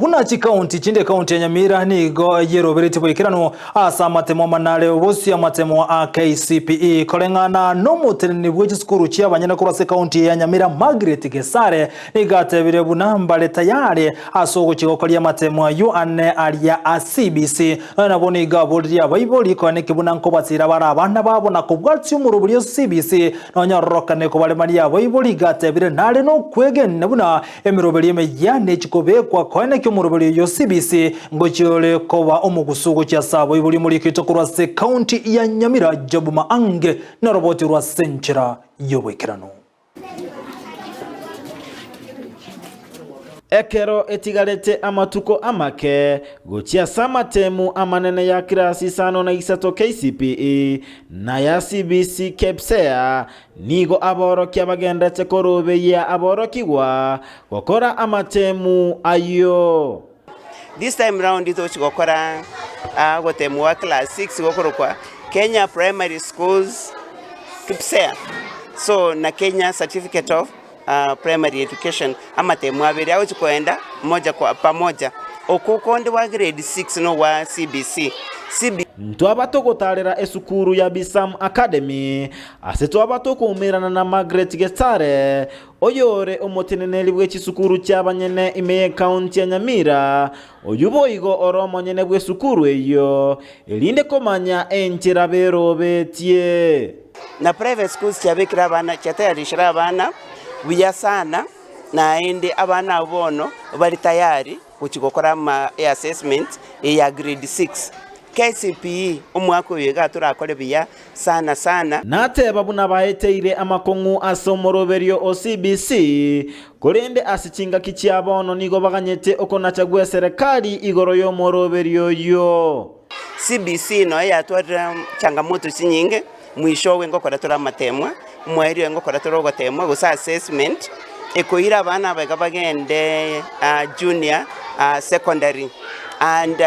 Buna chikaunti chinde ekaunti ya Nyamira nigo yeroberetie boikeranu ase amatemo amanare bosio amatemo a KCPE koreng'ana nomoteneneri bwe chisukuru chia abanyene korwa ase ekaunti ya Nyamira Margaret Gesare nigo atebire buna mbare tayari ase ogochia gokoria amatemo ayio ane aria a CBC Nonya nabo nigo aboririe abaibori koeneki buna nkobasiira bare abana babo na kobwatia omorobori o CBC nonya ororokane kobaremania abaibori iga atebire nare nokwegena buna Emeroberio emeyia nechi kobekwa koenekia omoroberio oyio CBC ngochia ore koba omogusu gochia ase abaibori omorikito korwa ase ekaunti ya Nyamira Job Maange naroboti orwa ase enchera y'oboikeranu. Ekero etigarete amatuko amake gochia ase amatemu amanene ya kirasi isano na isato KCPE na ya CBC KPSEA, Nigo aborokia bagenderete korobeyia aborokigwa gokora amatemu ayio. This time round tochi gokora ogotemu gwa class 6 gokorokwa Kenya Primary Schools KPSEA so na Kenya Certificate of Primary Education amatemu abere agochi koenda moja kwa pamoja. Oko konde gwa grade 6 nogwa CBC. CBC. Ntwaba togotaarera esukuru ya Bisam Academy, ase twaba tokoumerana na Margaret Gesare, oyore omoteneneri bwe chisukuru chi'abanyene ime y'ecounty ya Nyamira, oyio boigo ore omonyene bw'esukuru eyio, erinde komanya enchera berobetie. Na private schools chiabekire abana chiatayarishire abana buya sana, naende abana abwo bono bari tayari gochia gokora ama assessment ya grade 6. KCPE omwaka oyo iga torakore buya sana sana. Nateba buna baeteire amakong'u ase omoroberio o CBC, korende ase chingaki chia bono nigo baganyete okonacha gw'eserekari igoro y'omoroberio oyio. CBC noyo yatwarire changamoto chinyinge, mwishowe ngokora tore amatemwa, omoerio oye ngokora tore ogotemwa gose assessment, ekoira abana aba iga bagende junior secondary and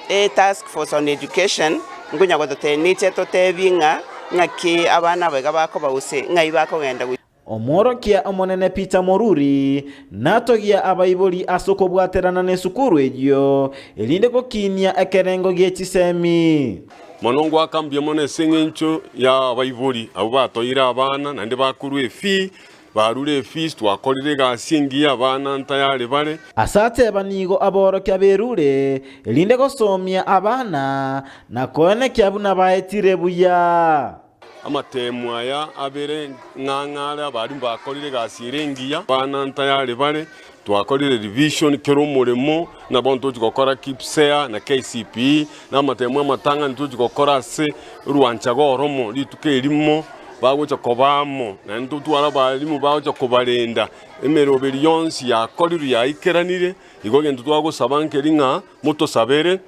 e task force on education nkonya gototebia totebie ng'a ng'aki abana aba iga bakoba gose ng'ai bakogenda. Omworokia Omonene Peter Moruri natogia abaibori ase okobwaterana nesukuru eyio, erinde gokinia ekerengo gie chisemi. Mono ngoaka mbuya mono ase engencho y'abaibori abwo batoire abana naende bakorua efee, barure efees, twakorire egasi engiya abana ntayari bare. Ase ateba nigo aborokia berure, erinde gosomia abana na koenekia buna baetire buya. Amateemu aya abere ng'ang'a are abarimu bakorire egasi ere engiya. Abana ntayari bare, twakorire revision kera omoremo, na bono tochi gokora KPSEA na KCPE, na amatemu amatang'ani tochi gokora ase orwanchaga oromo rituko erimo, bagocha koba amo, naende totware abarimu bagocha kobarenda, emeroberi yonsi yakorirwe yaikeranire, igo egento twagosaba nkeri ng'a motosabere.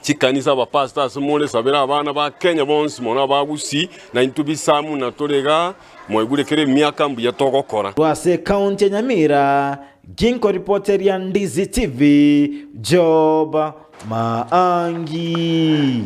Chikanisa abapastor ase more sabera abana ba Kenya bonsi mono abagusii na intwe bisamu na tore igaa mwaigure kera emiaka mbuya togokora. Korwa ase ekaunti ya Nyamira, ginkoripoteria Ndizi TV, Job Maangi.